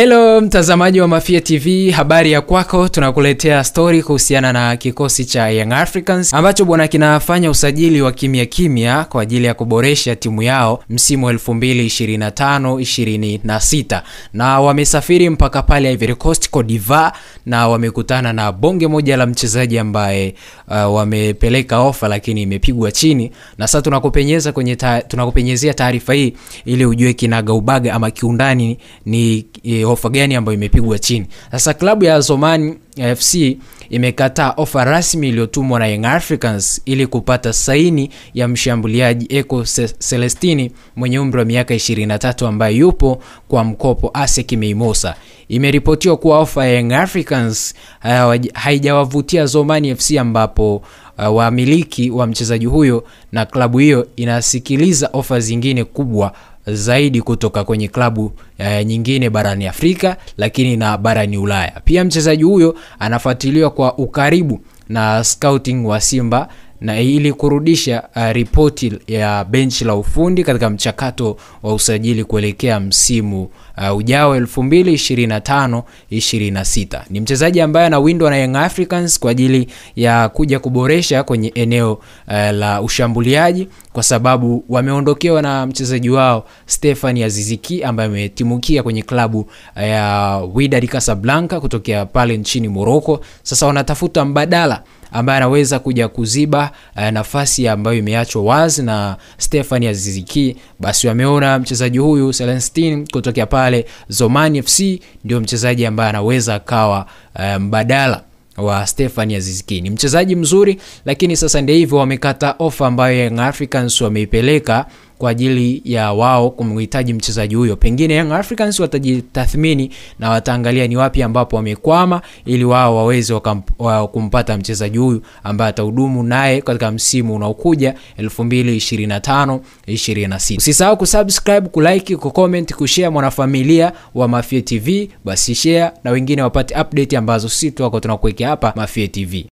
Hello mtazamaji wa Mafia TV, habari ya kwako. Tunakuletea story kuhusiana na kikosi cha Young Africans ambacho bwana kinafanya usajili wa kimya kimya kwa ajili ya kuboresha timu yao msimu 2025-26, na wamesafiri mpaka pale Ivory Coast, Cote d'Ivoire, na wamekutana na bonge moja la mchezaji ambaye wamepeleka ofa lakini imepigwa chini. Na sasa tunakupenyeza kwenye tunakupenyezea taarifa hii ili ujue kinagaubaga ama kiundani ni ofa gani ambayo imepigwa chini. Sasa klabu ya Zoman FC imekataa ofa rasmi iliyotumwa na Young Africans ili kupata saini ya mshambuliaji Eko Celestini mwenye umri wa miaka 23 ambaye yupo kwa mkopo ASEC Mimosa. Imeripotiwa kuwa ofa ya Young Africans haijawavutia Zoman FC, ambapo wamiliki wa mchezaji huyo na klabu hiyo inasikiliza ofa zingine kubwa zaidi kutoka kwenye klabu nyingine barani Afrika lakini na barani Ulaya. Pia mchezaji huyo anafuatiliwa kwa ukaribu na scouting wa Simba na ili kurudisha ripoti ya benchi la ufundi katika mchakato wa usajili kuelekea msimu ujao 2025-26. Ni mchezaji ambaye anawindwa na Young Africans kwa ajili ya kuja kuboresha kwenye eneo la ushambuliaji, kwa sababu wameondokewa na mchezaji wao Stefan Aziziki ambaye ametimukia kwenye klabu ya Wydad Casablanca kutokea pale nchini Morocco. Sasa wanatafuta mbadala ambaye anaweza kuja kuziba nafasi ambayo imeachwa wazi na Stefan Aziziki. Basi wameona mchezaji huyu Celestine kutokea pale Zoman FC ndio mchezaji ambaye anaweza akawa mbadala wa Stefan Aziziki. Ni mchezaji mzuri, lakini sasa ndio hivyo, wamekata ofa ambayo Young Africans wameipeleka kwa ajili ya wao kumhitaji mchezaji huyo. Pengine Young Africans watajitathmini na wataangalia ni wapi ambapo wamekwama ili wao waweze kumpata mchezaji huyu ambaye atahudumu naye katika msimu unaokuja 2025-26. Usisahau kusubscribe, kulike, kucomment, kushare mwanafamilia wa Mafia TV. Basi share na wengine wapate update ambazo sisi tuko tunakuwekea hapa Mafia TV.